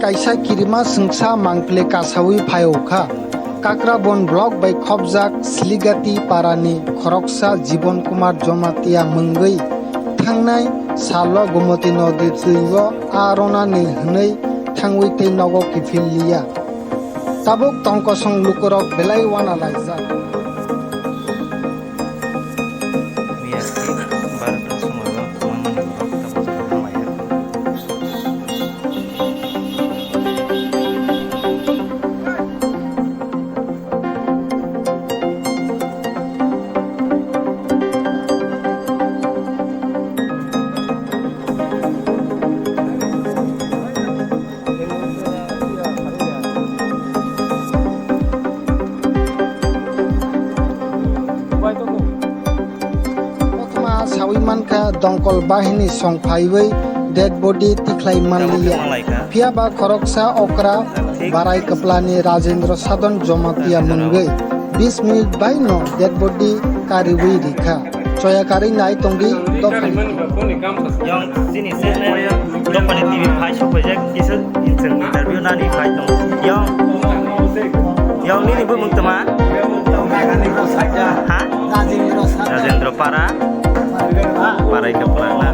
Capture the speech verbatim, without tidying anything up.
Kaisa kirima swngsa mangpili kasawi phaio kha. Kakrabon block bai khopjak Siligati parani khoroksa Jibon Kumar Jomatia mwngwi thangnai salo Gomoti nodi twi-o aa ronani hwnwi thangwi tei nogo kiphil liya. Tabuk tongkosong lukurok belai wana laijak. Kothoma sawi mankha, dongkol bahini song phaiwi dead body tikhlai manliya. Phiya ba khoroksa okra barai kwplani Rajendra Sadon Jomatia mwngwi bis minute bai no dead body kariwi rikha. Choya karwi nai tongdi dophani. Yang sini sini dophani T V phai sok pajak kisa insang interview nani phai tong. Yang yang nini bumung tama. Ha? Rajendra Para. Barai kwplana.